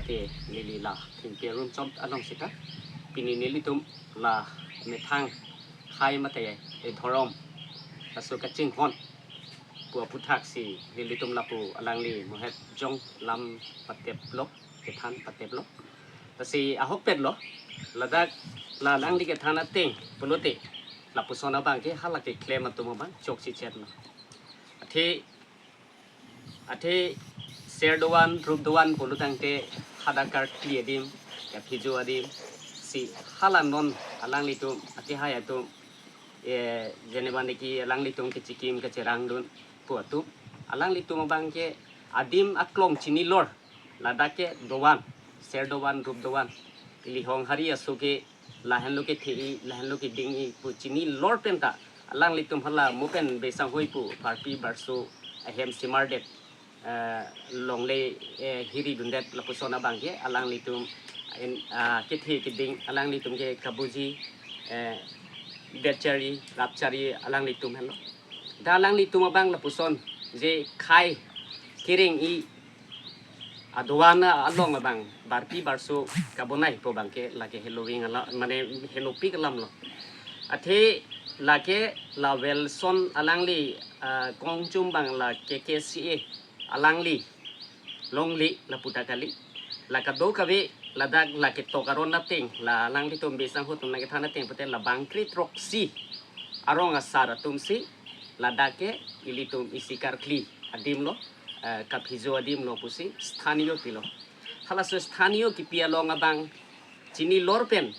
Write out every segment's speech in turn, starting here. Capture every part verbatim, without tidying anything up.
Te neli la thengpi arum chot along sita pini nelitum la methang khai mate e dhorom laso kachinghon pu aphuthak si nelitum lapu alangli mohet jong lam pateplo, kethan pateplo. Lasi ahokpetlo, ladak la alangli kethan ateng pulote lapuson abang ke hala keklem atum abang chokchichetlo. Athe, athe ser dovan, rup dovan pulo tangte hadak karkli adim, kaphijo adim si hala non alanglitum, athe hai atum, eh, jeneba niki alanglitum kechikim kachirangdun pu atum, alanglitum abang ke adim aklong chinilor, ladak ke dovan, ser dovan, rup dovan, ili Honghari aso ke lahenlo kethe-i, lahenlo keding-i pu chinilor penta alanglitum hala mo pen besang hoi pu barpi barso ahem simardet, eh, longle, eh, hiridundet lapuson abang ke alanglitum en, ah, kethe keding alanglitum ke kabuji, eh, detchari, rapchari alanglitum henlo. Da alanglitum abang lapuson je khai kereng-i adovan along abang barpi barso kabonai pu abang ke lake heloving ala, mane henopik alamlo. Athe lake la Welson alangli, ah, kongchum abang la K K C A alangli longle lapu ta kali. La kadokave ladak la ketok aron ateng, la alanglitum besang hoi atum la kethan ateng pute la bangkre throksi arong asar atum si ladak ke ilitum isi karkli adim lo, eh, kaphijo adim lo pusi sthaniyo pilo. Halaso sthaniyo kipi along abang chinilor pen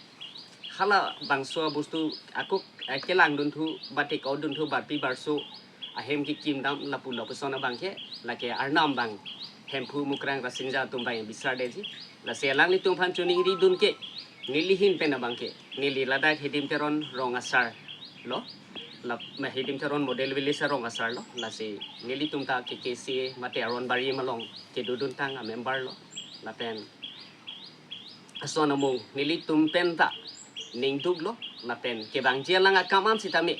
hala bangso abostu ako, eh, kelangdun thu, batik audun thu, barpi barso ahem kekim dam lapu lapuson abang ke lake Arnam abang Hemphu Mukrang Rasinja atum abang bisardetji. Lasi alanglitum aphan choningridun ke neli ahin pen abang ke, neli ladak Hidim Teron rong asar lo, la, ma Hidim Teron model village arong asar lo. Lasi nelitum ta K K C A mate Aronbari malong kedodun tang amember lo. Lapen ason amung nelitum penta ningduk lo, lapen kevangji alang akam an sitame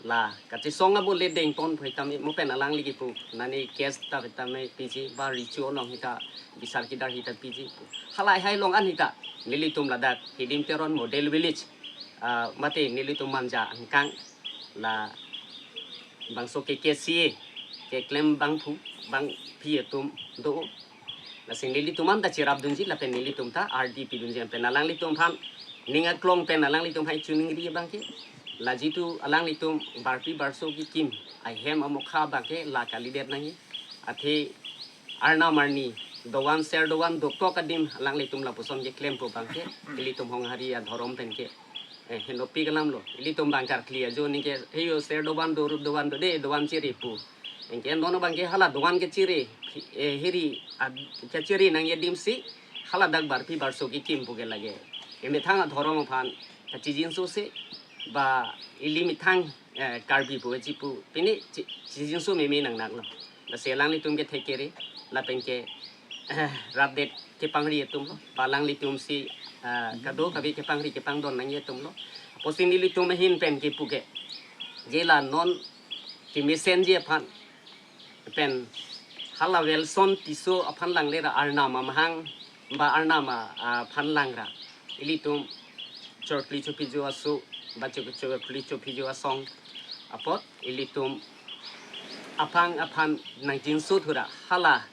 la kachesong abo le dengpon pho sitame mo pen alangli kipu nani case ta sitame piji ba recho along sita bisar kidar sita piji pu. Halahai along an sita nelitum ladak Hidim Teron model village, ah, mate nelitum Manja angkang la bangso K K C A keklem bangphu bangphi atum do. Lasi nelitum an ta cherapdunji lapen nelitum ta R D pidunji, pen alanglitum aphan ning aklong pen alanglitum aphan choningri abang ke, la jitu alanglitum barpi barso kekim ahem amokha abang ke la kalidet nangji. Athe arnam arni dovan ser dovan dokok adim alanglitum lapuson keklem pu abang ke, ilitum Honghari adhorom pen ke, eh, henopik alamlo. Ilitum abang karkli ajo ningke, heyo ser dovan do, rup dovan do, de dovan chiri pu. Anke non abang ke hala dovan kechiri, eh, hiri ad, kechiri nangji adim si hala dak barpi barso kekim pu ke lake emethang adhorom aphan kachijinso si ba ili methang, eh, Karbi pu chipu pini chi-, chijinso meme nangnaklo. Lasi alanglitum ke thekere lapen ke, eh, rapdet kepangri atum lo, ba alanglitum si, eh, kadokave kepangri kepangdon nangji atum lo. Apotsi nelitum ahin pen kipu ke, je la non kemesenji aphan pen hala Welson Tisso aphan langle ra arnam amahang ba arnam a, aphan lang ra ilitum chorkli chophijo aso ba chok-, chorkli chophijo asong apot ilitum aphang aphan nangjinso thu ra hala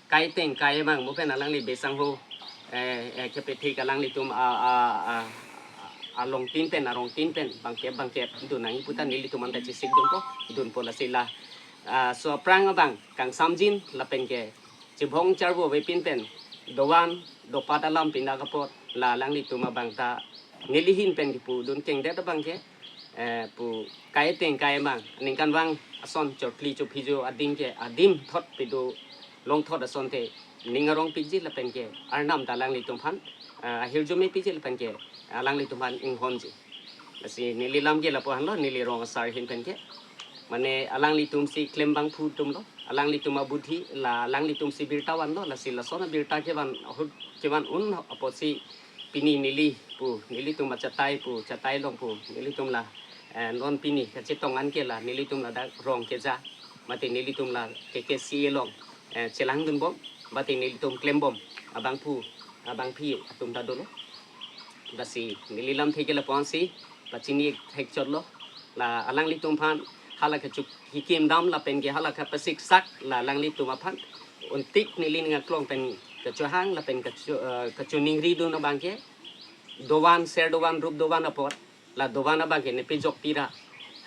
kaiteng kaimang mo pen alangli besang ho, eh, eh, kepethek alanglitum a, a, a, a, alongtin pen, arongtin pen bangkep bangkep dun nangji pu ta nelitum an ta chesikdunpo, dunpo. Lasi la, ah, so aphrang abang kangsamjin lapen ke chibong charbo avepin pen dovan dopat alam pindak apot la alanglitum abang ta neli ahin pen kipudun kengdet abang ke, eh, pu kaiteng kaimang ningkanvang ason chorkli chophijo adim ke, adim thot pedo longthot asonte ning arongpikji lapen ke arnam ta alanglitum aphan, eh, ahirjume piji lapen ke alanglitum aphan inghonji. Lasi neli lam ke lapu-an lo, neli rong asar ahin pen ke. Mane alanglitum si klem bangphu atum lo, alanglitum abudhi, la alanglitum si birta vanlo, lasi lason abirta kevan ahut kevan un apotsi pini neli pu, nelitum achatai pu, chatai along pu, nelitum la, eh, non pini kachetong an ke la nelitum ladak rong keja, mate nelitum la K K C A along, eh, chelangdunbom, mate nelitum klembom. abangphu, abangpi atum ta dolo. Lasi neli lamthe ke lapu-ansi pachini thekchotlo. La alanglitum aphan hala kechuk hikim dam lapen ke hala kapasiksak, la alanglitum aphan untik neli ning aklong pen kachehang lapen kacho, eh, kachoningri dun abang ke, dovan, ser dovan, rup dovan apot, la dovan abang ke nepejok pira,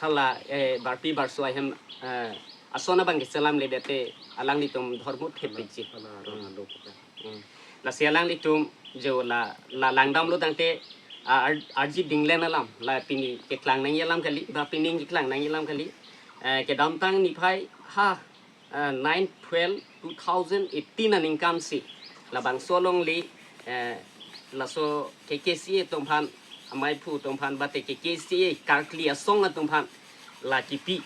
hala, eh, barpi barso ahem, eh, ason abang ke selam ledete alanglitum dhormo thepikji. Hala, hala, hala, hala. Hmm. Lasi alanglitum jo la, la langdamlo tangte, ah, ar-, arji dinglen alam, la pini keklang nangji alam kali, ba pining keklang nangji alam kali. Eh, kedamtang niphai ha, eh, nine twelve two thousand eighteen aningkansi labangso alongle, eh, laso K K C A atum aphan, amaiphu atum aphan, bate K K C A karkli asong atum aphan la kipi.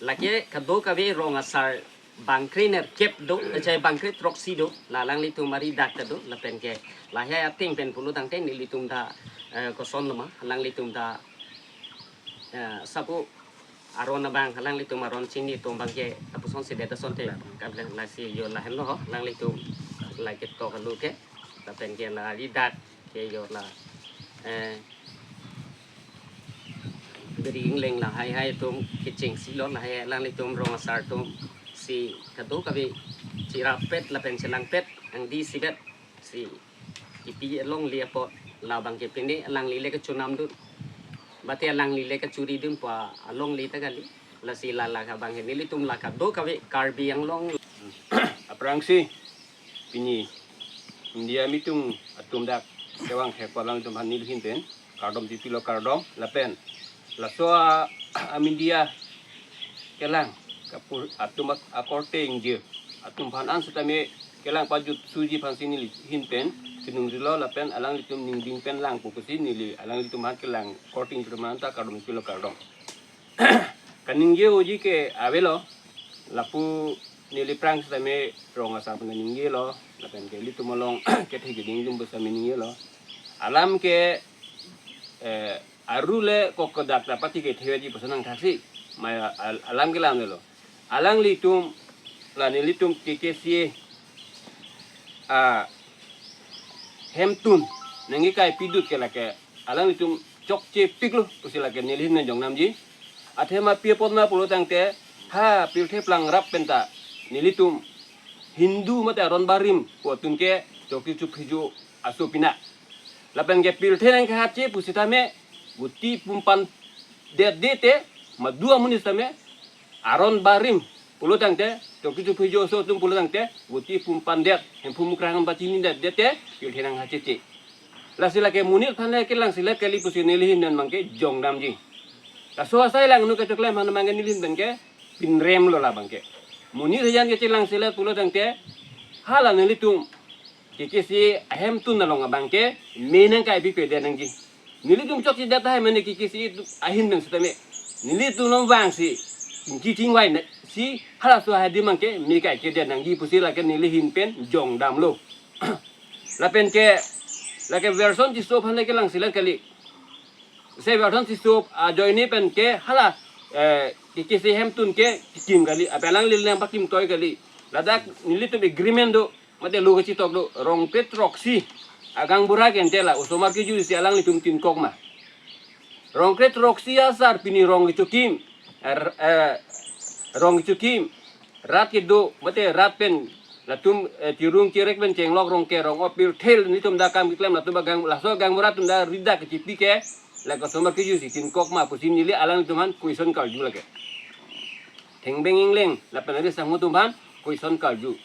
Lake kadokave rong asar bangkre nerkep do, achai bangkre throksi do, la alanglitum ari dak ta do, lapen ke lahai ateng pen pulo tangte nelitum ta, eh, koson loma, alanglitum ta, eh, sapu aron abang, alanglitum aron chini atum abang ke apusonsi det asonte, kalang lasi jo lahenlo ho, alanglitum la ketok alu ke, lapen ke la ari dak ke jo la, eh, beri ingleng lahai hai atum kechengsi lo, lahai alanglitum rong asar atumsi kadokave chirapet lapen chelangpet angdi sibet si kipi alongle apot, labang ke pine alangli le kachonam dun, bate alangli le kachuri dun pu alongle ta kali. Lasi la la abang ke nelitum la kadokave Karbi Anglong. Aphrangsi pini India mitung atum dak kevang hek alanglitum aphan neli ahin pen kardom chipilo, kardom. Lapen laso a, a media kelang kapur atum ak-, akorte ingjir atum aphan an setame kelang pajutsuji aphansi neli ahin pen chiningri lo, lapen alanglitum ningding pen lang pu pusi neli alanglitum aphan kelang korte ingjir aphan ta kardom chipilo, kardom. Kaningje unji ke avelo, lapu neli aphrang setame rong asar pen ningje lo, lapen ke ilitum along kethe keding dum pu setame ningje lo. Alam ke, eh, aru le kok kodak ta pati kethe ji pu senang thaksi. Maya al-, alam ke lam lo. Alanglitum, la nelitum K K C A, ah, hemtun nangkekai pidut ke lake alanglitum chokche piklo pusi lake neli ahin pen jongdamji. Athema pi apot ma pulo tangte, ha pirthe plang rap penta nelitum Hindu mate aron barim pu atum ke Chowki Chowphujo aso pina. Lapen ke pirthe nangkehakche pusitame guti pumpan det dete, madu amonit tame aron barim pulo tangte, Chowki Chowphujo aso atum pulo tangte guti pumpan det, Hemphu Mukrang pachini det dete pirthe nangkehakche. Lasi lake monit aphan le kelangselet kali pusi neli ahin pen abang ke jongdamji. Laso asai langno kechoklem aphan abang ke neli ahin pen ke pinrem lo labang ke. Monit ayan kechelangselet pulo tangte, hala nelitum K K C A ahemtun along abang ke me nangkai pipedet nangji. Nelitum chokche det tahai mane K K C A atum ahin pen setame, nelitum non vangsi chingki chingvai na si halaso adim abang ke me kaikedet nangji pusi lake neli ahin pen jongdamlo. Lapen ke lake Welson Tisso aphan le kelangselet kali. Se Welson Tisso ajoine pen ke hala, eh, K K C A ahemtun ke kikim kali, ape alangli le nangpakim toi kali. Ladak nelitum agreement do, mate lo kachetok do, rong kre throksi agang bura ke ante la osomar kejui si alanglitum tinkok ma. Rong kre throksi asar pini rong kechokim, er, eh, rong kechokim, rat kedo, mate rat pen latum, eh, tirung tirek pen chenglok rong ke rong opil thel nelitum dak kam keklem latum agang, laso agang bura atum dak ridak kechipi ke, lake osomar kejui si tinkok ma pusi neli alanglitum aphan question karju lake. Thengbeng ingleng lapen ari sangho atum aphan question karju.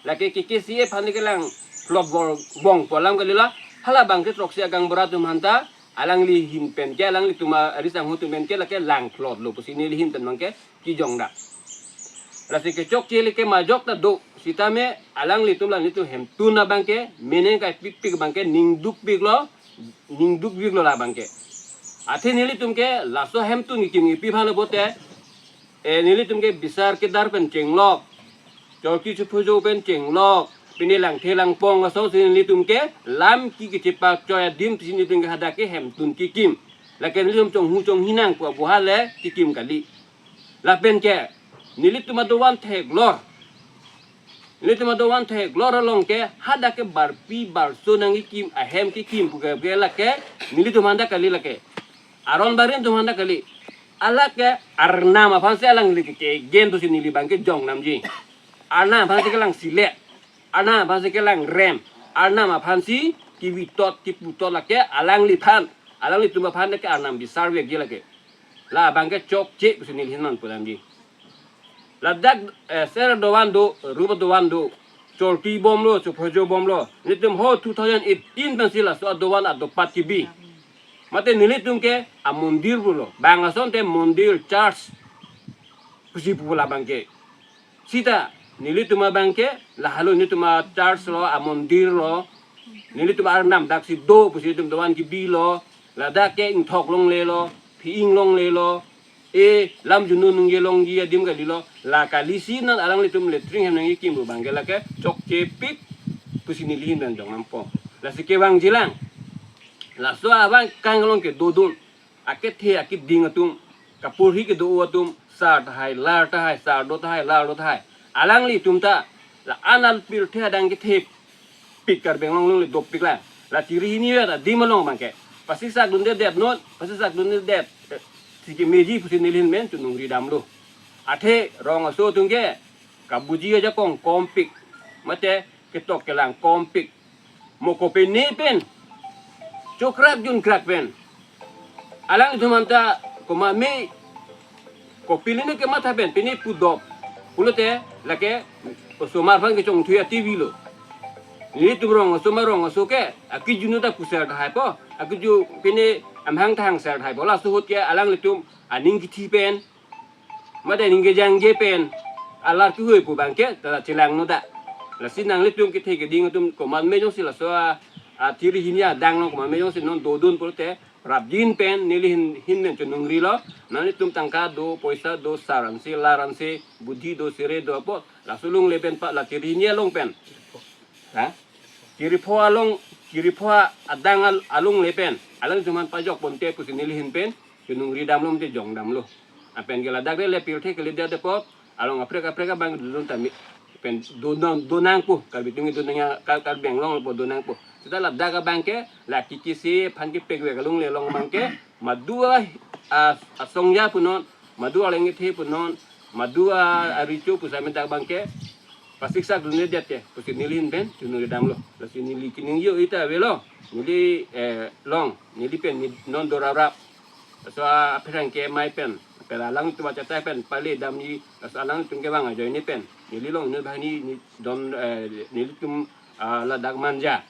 Lake K K C A aphan le kelang plot bor bong pu alam kali la, hala bang kre throksi agang bura atum aphan ta alangli ahin pen ke, alanglitum ari sangho atum pen ke lake lang plot lo pusi neli ahin pen abang ke kejongdak. Lasi kechokche le ke majok ta do, sitame alanglitum, alanglitum hemtun abang ke me nangkai pikpik abang ke ningduk piklo, ningduk piklo labang ke. Athe nelitum ke laso hemtun kekim kepi aphan lo pote, eh, nelitum ke Bisar Kedar pen chenglok, Chowki Chowphujo pen chenglok, pine Langthe Langpong asong si nelitum ke lam ke kechepachoi adim si nelitum ke hadak ke hemtun kekim. Lake nelitum chonghu chonghi nang pu abuha le kekim kali. Lapen ke nelitum adovan theklor Nelitum adovan theklong along ke hadak ke barpi barso nangkekim ahem kekim pu ke lake nelitum aphan ta kali lake. Aron barim atum aphan ta kali. Alake arnam aphansi alangli ke, kegen pusi neli abangke jong namji. Arnam aphansi kelang sile. Arnam aphansi kelang rem. Arnam aphansi kevitot keputot lake alangliphan. Alanglitum aphan ke arnam bisar vekji lake. La abangke chokche pusi neli ahin nangpu damji. Ladak, eh, ser adovan do, rup adovan do, chorti bomlo, chophojo bomlo. Nelitum ho two thousand eighteen pensi laso adovan adopat kebi. Mate nelitum ke amondir pulo. Bang asonte mondir church pusi pu labangke. Sita nelitum abangke lahelo nelitum achurch lo, amondir lo. Nelitum arnam daksi do pusi nelitum dovan kebilo. Ladak ke ingthok longlelo, phi-ing longlelo. E lam junu nungje longji adim kalilo. La kalisi non alanglitum latrine hem nangkekim pu abangke lake chokchepik pusi neli ahin pen jong nampo. Lasi kevangjilang. Laso abang kang along kedodun. Akethe akeding atum, kaporhi kedo atum, sar tahai, lar tahai, sar do tahai, lar do tahai. Alanglitum ta la-an apirthe adang kethepik, Karbi Anglong along le dopik la. La chiri hini ya ta adim along abangke. Pasiksak dundedet non, pasiksak dundedet. Eh, si kemeji pusi neli ahin pen choningri damlo. Athe rong aso atum ke kabuji ajakong kompik. Mate ketok kelang kompik. Mo kopine pen, chokrak junkrak pen. Alanglitum aphan ta komatme kopi lene kematha pen pine pudop. Pulote lake osomar aphan kechongthui ati avelo. Nelitum rong aso ma rong aso ke akejunu ta puser tahai po. Akeju pine amahang tahang ser tahai po. Laso ahut ke alanglitum aning kithi pen, mate aning kejangje pen, alar kehoi pu abangke ta chelang non ta. Lasi nanglitum kethe keding atum komatme jongsi laso a, a chiri hini adang along komatme jongsi non dodun pulote prapjin pen neli ahin, ahin pen choningrilo. Nanglitum tangka do, poisa do, sar ansi, lar ansi, budhi do, sere do apot, laso alongle pen pa la chiri hini along pen. Ha? Chiri pho along, chiri pho adang al-, alongle pen alanglitum aphan pajok ponte pusi neli ahin pen choningri damlo mate jong damlo. Lapen ke ladak le pirthe kalidet apot along kaprek kaprek abang dodun tame. Pen do nang, do nangpo, Karbi atum do nang, Kar-, Karbi Anglong po do nangpo. Sita ladak abangke la kekisi aphan kepek vek alongle along abangke madu a, a, asongja punon, madu aleng kethe punon, madu a, aricho pusi amen dak abangke pasiksak dundedet ke pusi neli ahin pen choningri damlo. Lasi neli keningje ita avelo. Neli, eh, long, neli pen ni non do raprap. Laso apherangke amei pen, pen alangtum achatai pen pale damji, laso alangtum kevang ajoine pen neli long, neli banghini, ni don, eh, nelitum, ah, ladak Manja,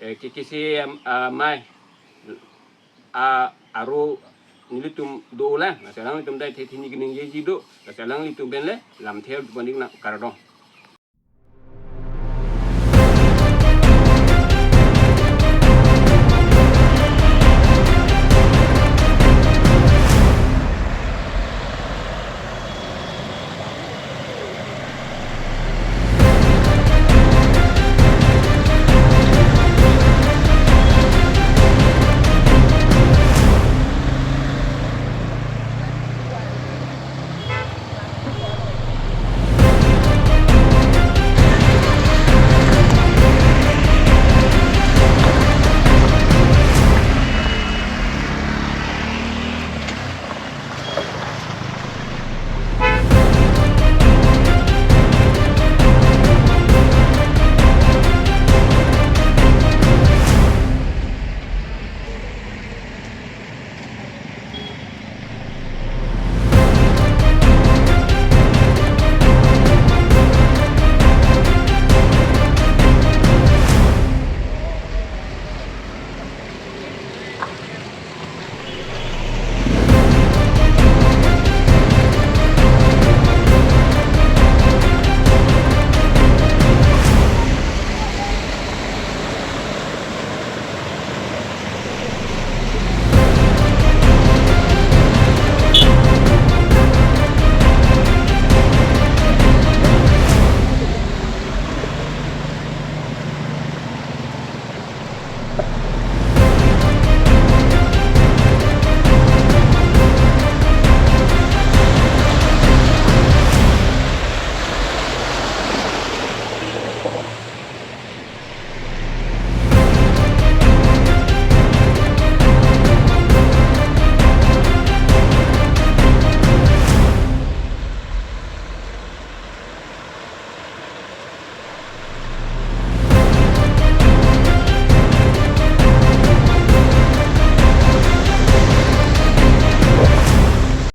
eh, kekisi, em, ah, amei, ah, aro nelitum dolang. Lasi alanglitum dai the thini keningjeji do. Lasi alanglitum pen le lamthe pon-ik nang, kardom.